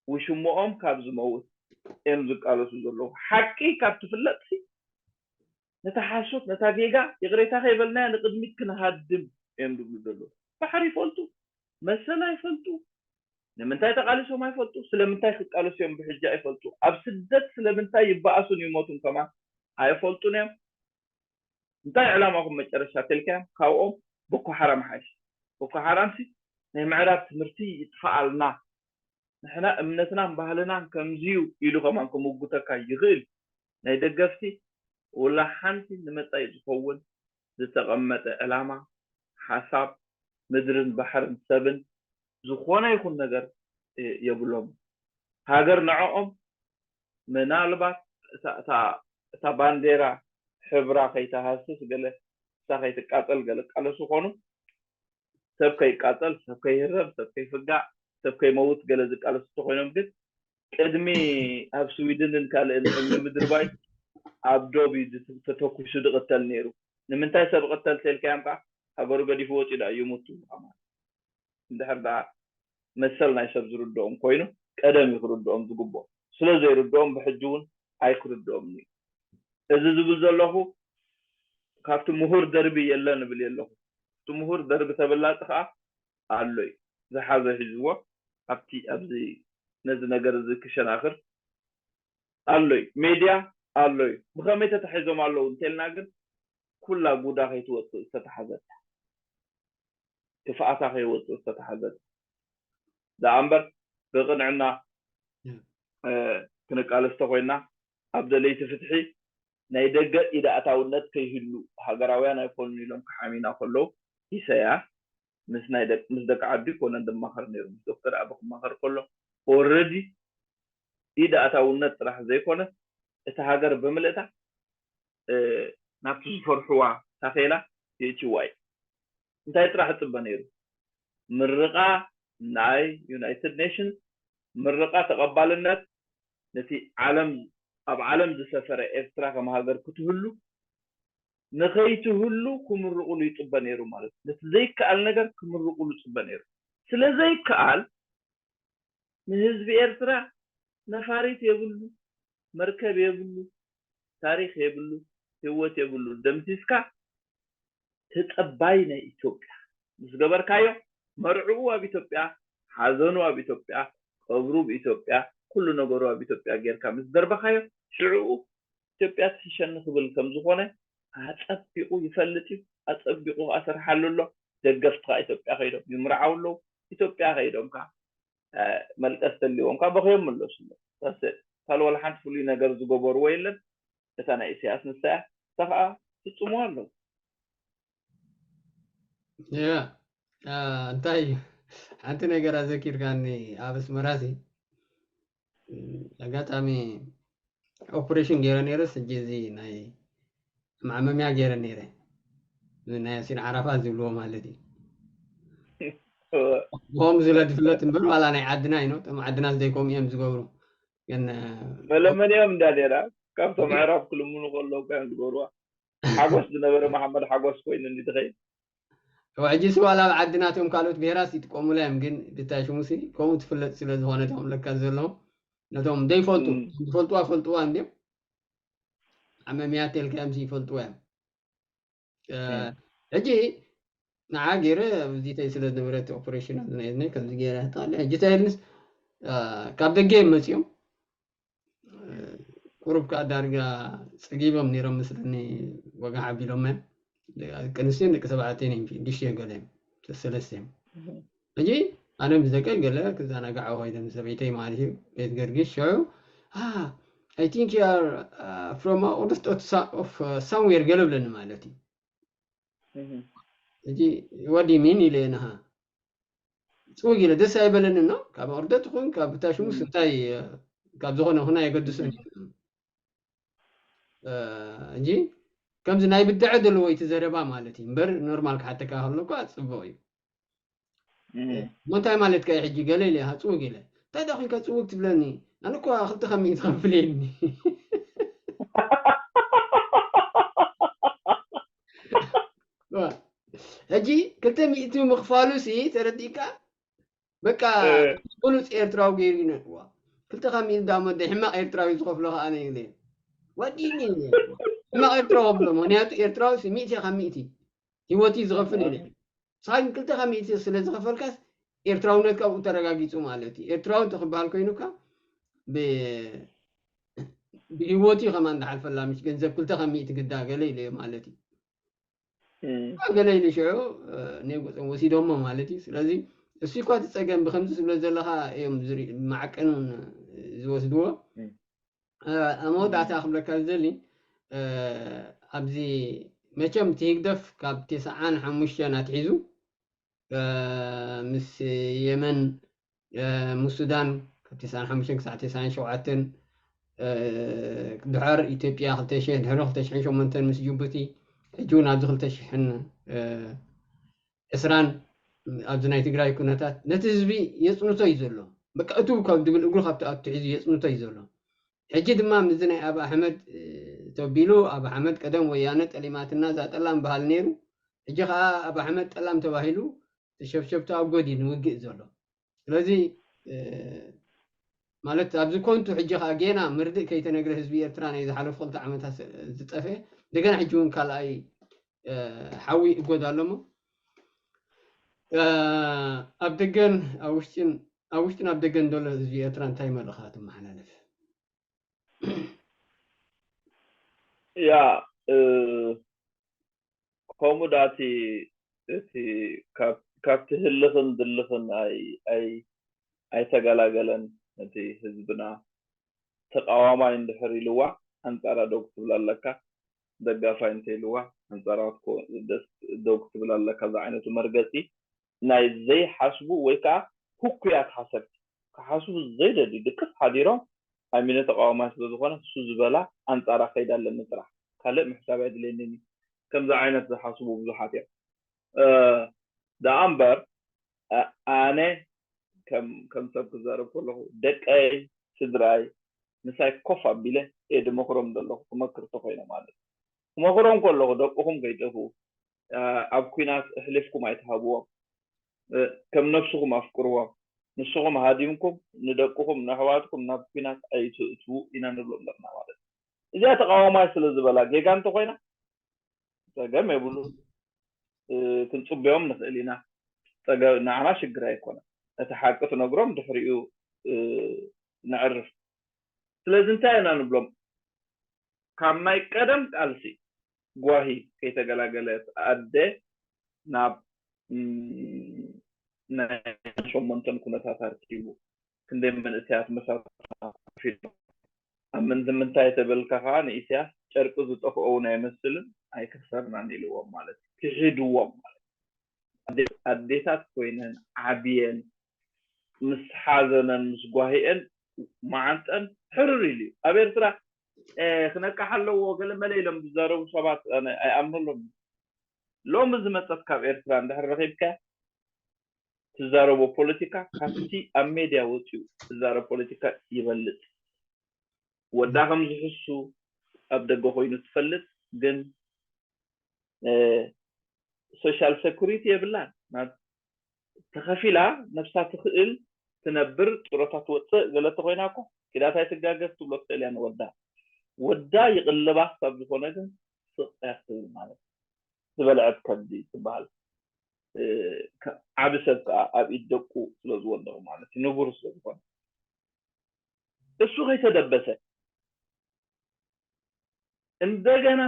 ውሽምኦም ካብ ዝመውት እዮም ዝቃለሱ ዘለዉ። ሓቂ ካብ ትፍለጥሲ፣ ነታ ሓሶት፣ ነታ ጌጋ ይቕሬታ ከይበልናያ ንቕድሚት ክንሃድም እዮም ዝብሉ ዘለዉ። ባሕሪ ይፈልጡ፣ መሰል ኣይፈልጡ፣ ንምንታይ ተቓሊሶም ኣይፈልጡ፣ ስለምንታይ ክቃለሱ እዮም ብሕጂ ኣይፈልጡ። ኣብ ስደት ስለምንታይ ይበኣሱን ይሞቱን ከማን ኣይፈልጡን እዮም። እንታይ ዕላማኹም መጨረሻ ተልካዮም? ካብኦም ቦኮ ሓራም ሓይሽ። ቦኮ ሓራምሲ ናይ ምዕራብ ትምህርቲ ይጥፋኣልና፣ ንሕና እምነትናን ባህልናን ከምዚዩ ኢሉ ከማን ክምጉተካ ይኽእል። ናይ ደገፍቲ ውላ ሓንቲ ንመጻኢ ዝኸውን ዝተቐመጠ ዕላማ፣ ሓሳብ፣ ምድርን ባሕርን ሰብን ዝኾነ ይኹን ነገር፣ እ፣ የብሎም። ሃገር ንዕኦም ምናልባት እታ፣ እታ፣ እታ ባንዴራ ሕብራ ከይተሃስስ ገለ እሳ ከይትቃጸል ገለ ቃለሱ ኾኑ፣ ሰብ ከይቃጸል፣ ሰብ ከይህረም፣ ሰብ ከይፍጋእ፣ ሰብ ከይመውት ገለ ዝቃለሱ እንተኾይኖም ግን ቅድሚ ኣብ ስዊድንን ካልእን እምኒ ምድርባይ ኣብ ዶብ እዩ ዝት-፣ ተተኩሱ ዝቕተል ነይሩ። ንምንታይ ሰብ ይቕተል ተልካዮም ከኣ ሃገሩ ገዲፉ ወጺኡ ደኣ ይሙት ትብሉ ከማን። እንድሕር ደኣ መሰል ናይ ሰብ ዝርድኦም ኮይኑ ቀደም እዩ ክርድኦም ዝግብኦ። ስለ ዘይርድኦም ብሕጂ እውን ኣይክርድኦምን እዩ። እዚ ዝብል ዘለኹ ካብቲ ምሁር ደርቢ የለን እብል የለኹ። እቲ ምሁር ደርቢ ተበላጺ ከኣ ኣሎ እዩ። ዝሓዘ ሒዝዎ ኣብቲ፣ ኣብዚ ነዚ ነገር እዚ ክሸናኽር ኣሎ እዩ። ሜድያ ኣሎ እዩ። ብኸመይ ተታሒዞም ኣለዉ እንተልና ግን ኩላ ጉዳ ከይትወጽእ ዝተታሓዘት እያ። ክፍኣታ ከይወጽእ ዝተታሓዘት እያ። ደኣ እምበር ብቕንዕና፣ እ፣ ክንቃለስ ተኾይንና ኣብ ደለይቲ ፍትሒ ናይ ደገ ኢድ ኣእታውነት ከይህሉ ሃገራውያን ኣይኮኑን ኢሎም ክሓሚና ከለዉ ኢሳያስ ምስ ናይ ደቅ-፣ ምስ ደቂ ዓዱ ኣይኮነን ዝማኸር ነይሩ። ምስ ዶክተር ኣቢ ክማኸር ከሎ ኦረዲ ኢድ ኣእታውነት ጥራሕ ዘይኮነ እታ ሃገር ብምልእታ፣ እ፣ ናብቲ ዝፈርሕዋ ታኼላ የእትይዋ እዩ። እንታይ ጥራሕ ይጽበ ነይሩ? ምርቓ ናይ ዩናይትድ ኔሽንስ ምርቓ ተቐባልነት ነቲ ዓለም ኣብ ዓለም ዝሰፈረ ኤርትራ ከም ሃገር ክትህሉ ንኸይትህሉ ክምርቑሉ ይጽበ ነይሩ ማለት እዩ። ነቲ ዘይከኣል ነገር ክምርቑሉ ይጽበ ነይሩ። ስለ ዘይከኣል ንህዝቢ ኤርትራ ነፋሪት የብሉ፣ መርከብ የብሉ፣ ታሪኽ የብሉ፣ ህይወት የብሉ። ደምሲስካ ተጸባይ ናይ ኢትዮጵያ ምስ ገበርካዮ፣ መርዕኡ ኣብ ኢትዮጵያ፣ ሓዘኑ ኣብ ኢትዮጵያ፣ ቀብሩ ኣብ ኢትዮጵያ፣ ኩሉ ነገሩ ኣብ ኢትዮጵያ ጌርካ ምስ ደርበኻዮ፣ ሽዕኡ ኢትዮጵያ ትሕሸኒ ክብል ከም ዝኾነ ኣጸቢቑ ይፈልጥ እዩ። ኣጸቢቑ ከኣ ሰርሓሉ ኣሎ። ደገፍቲ ከኣ ኢትዮጵያ ከይዶም ይምርዓው ኣለዉ። ኢትዮጵያ ከይዶም ከኣ መልቀስ ተልዎም ካብ በኽዮም መለሱ። ካልእ ዋላ ሓንቲ ፍሉይ ነገር ዝገበርዎ የለን። እታ ናይ ኢሳያስ ንሳ እያ። እታ ከዓ ፍጽምዋ ኣለዉ። ያ እንታይ ሓንቲ ነገር ኣዘኪርካኒ። ኣብ ኣስመራ ሲ ኣጋጣሚ ኦፕሬሽን ገይረ ነይረ። ስጂ እዚ ናይ መዓመምያ ገይረ ነይረ። ናይ ያሲን ዓራፋት ዝብልዎ ማለት እዩ። ብኸምኡ ዝለ ዝፍለጥ እምበር ዋላ ናይ ዓድና እዩ። እቶም ዓድና ዘይከምኡ እዮም ዝገብሩ። ግን መለመኒኦም እንዳ ነራ ካብቶም ኣዕራብ ክልምኑ ከለዉ እዮም ዝገብርዋ። ሓጎስ ዝነበረ መሓመድ ሓጎስ ኮይኑ እንዲ ትኸይድ ሕጂ ሲ ዋላ ኣብ ዓድና እቶም ካልኦት ብሄራት ይጥቀሙላ እዮም። ግን ብታይ ሽሙ ሲ ከምኡ ትፍለጥ ስለ ዝኾነ እቶም ለካ ዘለዉ ነቶም ዘይፈልጡ ዝፈልጥዋ ፈልጥዋ እንዲም ዓመምያ ተልካ እዮም ይፈልጥዋ እዮም። ሕጂ ንዓ ገይረ ኣብዚ ተይ ስለ ዝነበረት ኦፕሬሽን ናይዝናይ ከምዚ ገይረ ተቃለ ሕጂ ተይልንስ ካብ ደገ እዮም መፅኦም። ቁሩብ ከዓ ዳርጋ ፀጊቦም ነይሮም መስለኒ። ወጋሕ ኣቢሎም እዮም። ደቂ ኣንስትዮን ደቂ ተባዕትዮን እዮም ሽዱሽተ እዮም ገለ እዮም ሰለስተ እዮም። ሕጂ ኣነ ምስ ደቀይ ገለ ክዘናጋዕ ኮይደ ምስ ሰበይተይ ማለት እዩ። ቤት ገርጊሽ ሽዑ I think you are from out of somewhere ገለ ብለኒ ማለት እዩ። ሕጂ what do you mean ኢለ ንሃ ፅውግ ኢለ ደስ ኣይበለኒ ነው ካብ ኦርደት ይኹን ካብ ብታሽሙስ እንታይ ካብ ዝኾነ ይኹን ኣየገድሶን እዩ። እንጂ ከምዚ ናይ ብድዐ ዘለዎ እቲ ዘረባ ማለት እዩ እምበር ኖርማል ክሓተካ ከሎ እኳ ፅቡቅ እዩ። እሞ እንታይ ማለት ከ ሕጂ ገለ ኢለ ሃፅውግ ኢለ እንታይ ዳ ኮይንካ ፅውግ ትብለኒ? ኣነ እኳ ክልተ ካብ ሚእቲ ከፍል የኒ። ሕጂ ክልተ ሚእቲ ምኽፋሉ ሲ ተረዲእካ በቃ ብሉፅ ኤርትራዊ ገይሩ ይነጥዋ ክልተ ካብ ሚእቲ ዳሞ ሕማቕ ኤርትራዊ ዝኸፍሎ ከዓ ነ ይለ ወዲኒ ሕማቕ ኤርትራዊ ከፍሎ ምክንያቱ ኤርትራዊ ሲ ሚእቲ ካብ ሚእቲ ህይወት እዩ ዝኸፍል ኢለ ንስኻ ግን ክልተ ካብ ሚእቲ ስለ ዝኸፈልካስ ኤርትራውነትካ ኣብኡ ተረጋጊፁ ማለት እዩ። ኤርትራዊ እንተክበሃል ኮይኑካ ብህይወት እዩ ከማን ዝሓልፈላ ምሽ ገንዘብ ክልተ ካብ ሚእቲ ግዳ ገለ ኢለዮ ማለት እዩ። ገለ ኢሉ ሽዑ ናይ ገፆም ወሲዶሞ ማለት እዩ። ስለዚ እሱ እኳ እቲ ፀገም ብከምዚ ዝብለ ዘለካ እዮም ዝርኢ ማዕቀኑን ዝወስድዎ። ኣብ መወዳእታ ክብለካ ዝደሊ ኣብዚ መቸም እቲ ህግደፍ ካብ ተስዓን ሓሙሽተን ኣትሒዙ ምስ የመን ምስ ሱዳን ካብ ተስዓን ሓሙሽተን ክሳዕ ተስዓን ሸውዓተን ድሕር ኢትዮጵያ ክልተ ሽሕ ድሕሪ ክልተ ሽሕን ሸሞንተን ምስ ጅቡቲ ሕጂ እውን ኣብዚ ክልተ ሽሕን ዕስራን ኣብዚ ናይ ትግራይ ኩነታት ነቲ ህዝቢ የፅንቶ እዩ ዘሎ። በቃ እቱ ካብ ድብል እግሩ ካብቲ ኣትሒዙ የፅንቶ እዩ ዘሎ። ሕጂ ድማ ምዚ ናይ ኣብ ኣሕመድ ተቢሉ ኣብ ኣሕመድ ቀደም ወያነ ጠሊማትና እዛ ጠላም በሃል ነይሩ። ሕጂ ከዓ ኣብ ኣሕመድ ጠላም ተባሂሉ ተሸብሸብቱ ኣብ ጎዲ ንውግእ ዘሎ። ስለዚ ማለት ኣብዚ ኮንቱ ሕጂ ከዓ ጌና ምርድእ ከይተነግረ ህዝቢ ኤርትራ ናይ ዝሓለፉ ክልተ ዓመታት ዝጠፈ እንደገና ሕጂ እውን ካልኣይ ሓዊ እጎድ ኣሎሞ ኣብ ደገን ኣብ ውሽጥን ኣብ ውሽጥን ኣብ ደገን ዘሎ ህዝቢ ኤርትራ እንታይ መልእኻ ትመሓላለፍ? ያ ከምኡ ዳቲ እቲ ካብቲ ህልኽን ድልኽን ኣይተገላገለን። ነቲ ህዝብና ተቃዋማይ እንድሕር ኢልዋ ኣንጻራ ደው ክትብል ኣለካ፣ ደጋፋይ እንተ ኢልዋ ኣንጻራ ደው ክትብል ኣለካ። እዛ ዓይነቱ መርገጺ ናይ ዘይሓስቡ ወይ ከዓ ህኩያት ሓሰብቲ ክሓስቡ ዘይደልዩ ድቅስ ሓዲሮም ኣሚነ ተቃዋማይ ስለዝኾነ እሱ ዝበላ ኣንጻራ ከይድ ኣለኒ ጥራሕ ካልእ ምሕሳብ ኣየድልየንን እዩ። ከምዚ ዓይነት ዝሓስቡ ብዙሓት እዮም። ደኣ እምበር ኣነ ከም ሰብ ክዛረብ ከለኹ ደቀይ፣ ስድራይ ምሳይ ኮፍ ኣቢለ እየ ድመኽሮም ዘለኹ። ክመክር ተኾይነ ማለት ክመኽሮም ከለኹ ደቅኹም ከይጠፍኡ፣ ኣብ ኲናት ኣሕሊፍኩም ኣይትሃብዎም፣ ከም ነብስኹም ኣፍቅርዎም፣ ንስኹም ሃዲምኩም ንደቅኹም ንኣሕዋትኩም ናብ ኲናት ኣይትእትዉ ኢና ንብሎም ዘለና ማለት እዩ። እዚኣ ተቃዋማይ ስለ ዝበላ ጌጋ እንተኾይና ጸገም የብሉን። ክንጽብዮም ንኽእል ኢና። ንዓና ሽግር ኣይኮነን። እቲ ሓቂ ትነግሮም ድሕሪኡ ነዕርፍ። ስለዚ እንታይ ኢና ንብሎም? ካብ ናይ ቀደም ቃልሲ ጓሂ ከይተገላገለት ኣደ ናብ ናይ ሸሞንተን ኩነታት ኣርኪቡ ክንደይ መንእሰያት መሳርሒ ኣብ ምንታይ ተበልካ ከዓ ንኢሳያስ ጨርቂ ዝጠፍኦ እውን ኣይመስልን ኣይከሰርናን ኢልዎም ማለት እዩ። ክሒድዎም ማለት ኣዴታት ኮይነን ዓብየን ምስ ሓዘነን ምስ ጓሂአን መዓንጠን ሕርር ኢሉ እዩ። ኣብ ኤርትራ ክነቅሕ ኣለዎ ገለ መለ ኢሎም ዝዛረቡ ሰባት ኣይኣምነሎም። ሎሚ ዝመፀት ካብ ኤርትራ እንድሕር ረኺብካ ትዛረቦ ፖለቲካ ካብቲ ኣብ ሜድያ ወፂኡ ትዛረብ ፖለቲካ ይበልፅ። ወዳ ከም ዝሕሱ ኣብ ደገ ኮይኑ ትፈልጥ፣ ግን social security የብላን። ተኸፊላ ነብሳ ትኽእል ትነብር፣ ጡረታ ትወፅእ ገለ ተኾይና እኮ ኪዳታይ ትጋገ ክትብሎ ትኽእል እያ ንወዳ። ወዳ ይቕልባ ክሳብ ዝኾነ ግን ስቕ እያ ክትብል ማለት ዝበልዐት ከብዲ ትበሃል። ዓቢ ሰብ ከዓ ኣብ ኢድ ደቁ ስለ ዝወደቑ ማለት እዩ፣ ንቡር ስለ ዝኾነ እሱ ከይተደበሰ እንደገና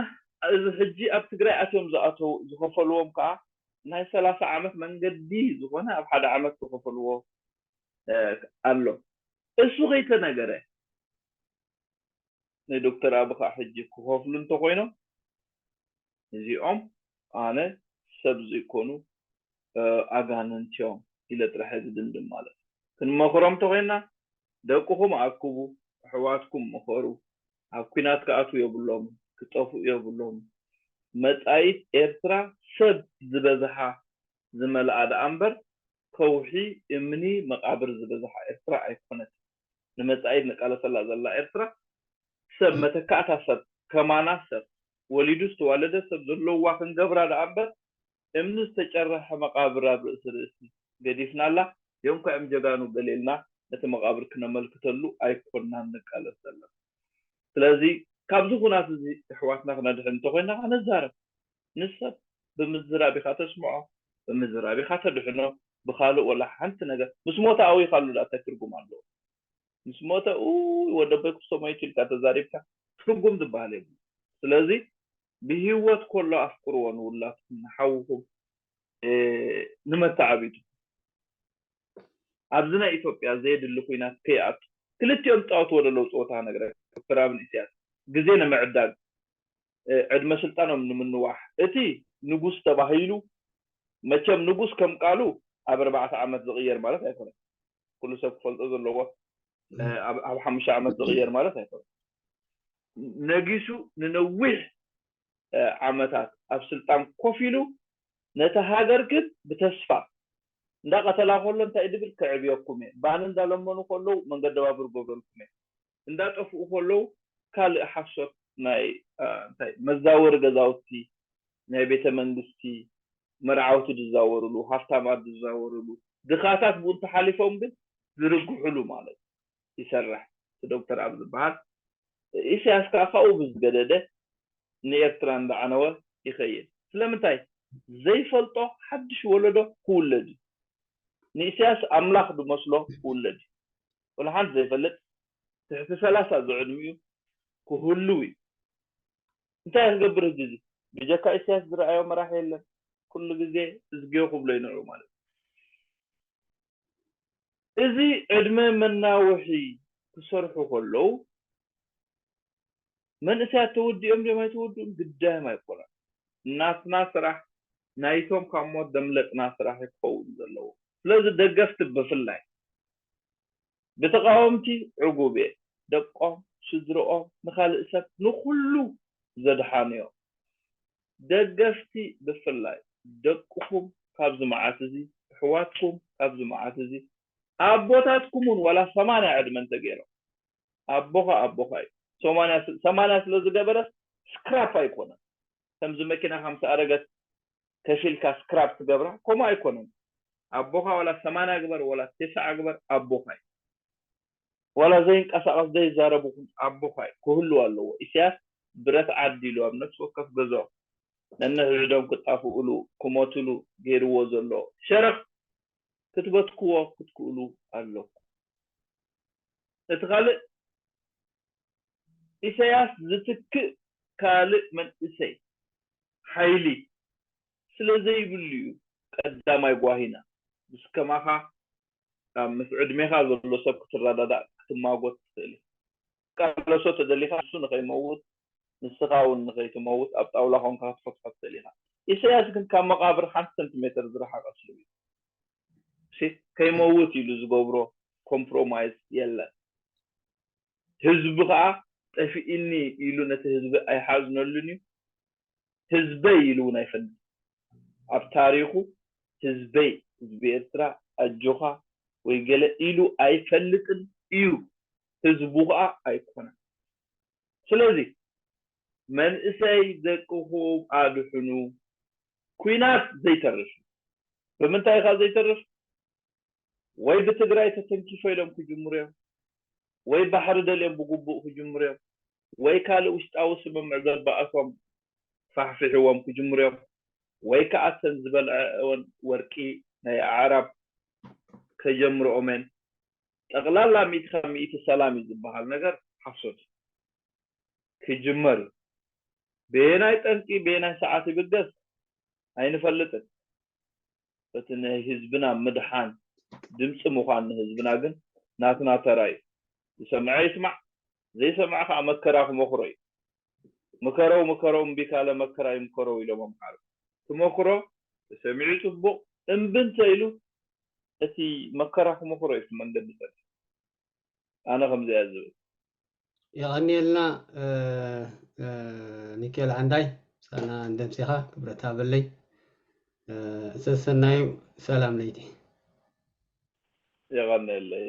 እዚ ሕጂ ኣብ ትግራይ ኣትዮም ዝኣተው ዝኸፈልዎም ከዓ ናይ ሰላሳ ዓመት መንገዲ ዝኾነ ኣብ ሓደ ዓመት ዝኸፈልዎ ኣሎ። እሱ ከይተነገረ ንዶክተር ኣቢ ከዓ ሕጂ ክኸፍሉ እንተኮይኖም እዚኦም ኣነ ሰብ ዘይኮኑ ኣጋንንት እዮም ኢለ ጥራሕ ዝድምድም ማለት እዩ። ክንመኽሮም እንተኮይና ደቅኹም ኣክቡ፣ ኣሕዋትኩም ምኸሩ፣ ኣብ ኲናት ክኣትዉ የብሎም፣ ክጠፍኡ የብሎም። መጻኢት ኤርትራ ሰብ ዝበዝሓ ዝመልኣ ደኣ እምበር ከውሒ እምኒ መቃብር ዝበዝሓ ኤርትራ ኣይኮነትን። ንመጻኢት ንቃለሰላ ዘላ ኤርትራ ሰብ መተካእታ ሰብ ከማና ሰብ ወሊዱ ዝተዋለደ ሰብ ዘለዋ ክንገብራ ደኣ እምበር እምኒ ዝተጨረሐ መቃብር ኣብ ርእሲ ርእሲ ገዲፍናላ። ዮም ከ እም ጀጋኑ ገሌልና ነቲ መቃብር ክነመልክተሉ ኣይኮናን ንቃለስ ዘለና። ስለዚ ካብዚ ኩናት እዚ ኣሕዋትና ክነድሕን እንተኮይና ከዓ ነዛረብ። ንሰብ ብምዝራብ ኢካ ተስምዖ፣ ብምዝራብ ኢካ ተድሕኖ። ብካልእ ወላ ሓንቲ ነገር ምስ ሞተ ኣውይካሉ ዳኣ እንታይ ትርጉም ኣለዎ? ምስ ሞተ ኡይ ወደቦይ ክስቶ ሞይቱ ኢልካ ተዛሪብካ ትርጉም ዝበሃል የብሉ። ስለዚ ብሂወት ከሎ ኣፍቅርዎ ንውላድኩም ንሓውኩም ንመተዓቢቱ ኣብዚ ናይ ኢትዮጵያ ዘየድሊ ኩናት ከይኣቱ ክልቲኦም ዝፃወትዎ ዘለዉ ፀወታ ነግረካ ዶክተር ኣብን ኢሳያስ ግዜ ንምዕዳግ ዕድመ ስልጣኖም ንምንዋሕ እቲ ንጉስ ተባሂሉ መቸም ንጉስ ከም ቃሉ ኣብ ኣርባዕተ ዓመት ዝቕየር ማለት ኣይኮነን። ኩሉ ሰብ ክፈልጦ ዘለዎ ኣብ ሓሙሽተ ዓመት ዝቕየር ማለት ኣይኮነን። ነጊሱ ንነዊሕ ዓመታት ኣብ ስልጣን ኮፍ ኢሉ ነቲ ሃገር ግን ብተስፋ እንዳቀተላ ከሎ እንታይ ድብል ክዕብየኩም እየ ባን እንዳለመኑ ከለዉ መንገዲ ባቡር ገብረልኩም እየ እንዳጠፍኡ ከለዉ ካልእ ሓሶት ናይ እንታይ መዛወሪ ገዛውቲ ናይ ቤተ መንግስቲ መርዓውቲ ዝዛወሩሉ ሃፍታማት ዝዛወሩሉ ድኻታት ብኡ እንተሓሊፎም ግን ዝርግሑሉ ማለት ይሰርሕ ዶክተር ኣብ ዝበሃል ኢሳያስ ከዓ ካብኡ ብዝገደደ ንኤርትራ እንዳዓነወ ይኸይድ። ስለምንታይ ዘይፈልጦ ሓድሽ ወለዶ ክውለድ እዩ። ንኢሳያስ ኣምላኽ ዝመስሎ ክውለድ እዩ። ወላ ሓንቲ ዘይፈልጥ ትሕቲ ሰላሳ ዝዕድሚኡ ክህልው እዩ። እንታይ ክገብር ህጂ እዚ ብጀካ ኢሳያስ ዝረኣዮ መራሒ የለን። ኩሉ ግዜ እዝግዮ ክብሎ ይንዑ ማለት እዩ። እዚ ዕድመ መናውሒ ክሰርሑ ከለዉ መንእሰያት ተወዲኦም ድዮም ኣይተወድኡን ግዳዮም ኣይኮነን። ናትና ስራሕ ናይቶም ካብ ሞት ዘምለጥና ስራሕ እዩ ክኸውን ዘለዎ። ስለዚ ደገፍቲ ብፍላይ ብተቃወምቲ ዕጉብ እየ። ደቆም፣ ስድርኦም፣ ንኻልእ ሰብ ንኹሉ ዘድሓኑ እዮም። ደገፍቲ ብፍላይ ደቅኹም ካብዚ መዓት እዚ፣ ኣሕዋትኩም ካብዚ መዓት እዚ ኣቦታትኩም እውን ዋላ ሰማንያ ዕድመ እንተገይሮም ኣቦኻ ኣቦኻ እዩ። ሰማንያ ስ- ሰማንያ ስለ ዝገበረስ ስክራፕ ኣይኮነን። ከምዚ መኪና ከምቲ ኣረገት ከፊልካ ስክራፕ ትገብራ ከምኡ ኣይኮነን። ኣቦኻ ዋላ ሰማንያ ግበር ዋላ ተስዓ ግበር ኣቦኻ እዩ። ዋላ ዘይንቀሳቐስ ዘይዛረብ ይኹን ኣቦኻ እዩ። ክህሉ ኣለዎ። ኢሳያስ ብረት ዓዲ ኢሉ ኣብ ነፍሲ ወከፍ ገዝኦም ነንሕድሕዶም ክጣፍኡሉ ክሞቱሉ ገይርዎ ዘሎ ሸረኽ ክትበትክዎ ክትክእሉ ኣለኩም። እቲ ካልእ ኢሳያስ ዝትክእ ካልእ መንእሰይ ሓይሊ ስለ ዘይብሉ እዩ ቀዳማይ ጓሂና። ምስ ከማኻ ኣብ ምስ ዕድሜኻ ዘሎ ሰብ ክትረዳዳእ ክትማጎት ትኽእል ኢኻ። ክትቃለሶ ተደሊኻ ንሱ ንኸይመውት ንስኻ እውን ንኸይትመውት ኣብ ጣውላ ኮንካ ክትፈትሖ ትኽእል ኢኻ። ኢሳያስ ግን ካብ መቓብር ሓንቲ ሰንቲሜተር ዝረሓቐ ሰብ እዩ። እሺ፣ ከይመውት ኢሉ ዝገብሮ ኮምፕሮማይዝ የለን። ህዝቢ ከዓ ጠፊእኒ ኢሉ ነቲ ህዝቢ ኣይሓዝነሉን እዩ። ህዝበይ ኢሉ እውን ኣይፈልጥን። ኣብ ታሪኹ ህዝበይ፣ ህዝቢ ኤርትራ ኣጆኻ ወይ ገለ ኢሉ ኣይፈልጥን እዩ። ህዝቡ ከዓ ኣይኮነን። ስለዚ መንእሰይ ደቅኹም ኣድሕኑ። ኲናት ዘይተርፍ እዩ። ብምንታይ ኢኻ ዘይተርፍ? ወይ ብትግራይ ተተንኪፈ ኢሎም ክጅምሩ እዮም፣ ወይ ባሕሪ ደልዮም ብግቡእ ክጅምሩ እዮም፣ ወይ ካልእ ውሽጣዊ ስምምዕ ዘባእሶም ፋሕፊሕዎም ክጅምሩ እዮም፣ ወይ ከዓ እተን ዝበልዐኦን ወርቂ ናይ ኣዕራብ ከጀምርኦም እየን። ጠቕላላ ሚእቲ ካብ ሚእቲ ሰላም እዩ ዝበሃል ነገር ሓሶት እዩ። ክጅመር እዩ። በየናይ ጠንቂ በየናይ ሰዓት ይብገስ ኣይንፈልጥን። እቲ ናይ ህዝብና ምድሓን ድምፂ ምዃን ንህዝብና ግን ናትና ተራ እዩ። ዝሰምዐ ይስማዕ፣ ዘይሰምዐ ከዓ መከራ ክመኽሮ እዩ። ምከረው ምከረው እምቢ ካለ መከራ ይምከረው ኢሎም ኣምሓሩ። ክመክሮ ተሰሚዑ ፅቡቕ፣ እምቢ እንተኢሉ እቲ መከራ ክመኽሮ እዩ እቲ መንገዲ ፀኒሑ። ኣነ ከምዚ እየ ዝብል። የቐንየልና ሚካኤል ዓንዳይ፣ ምሳና እንደምሲኻ ክብረት ሃበለይ። ሰሰናዩ፣ ሰላም ለይቲ። የቐንየለይ።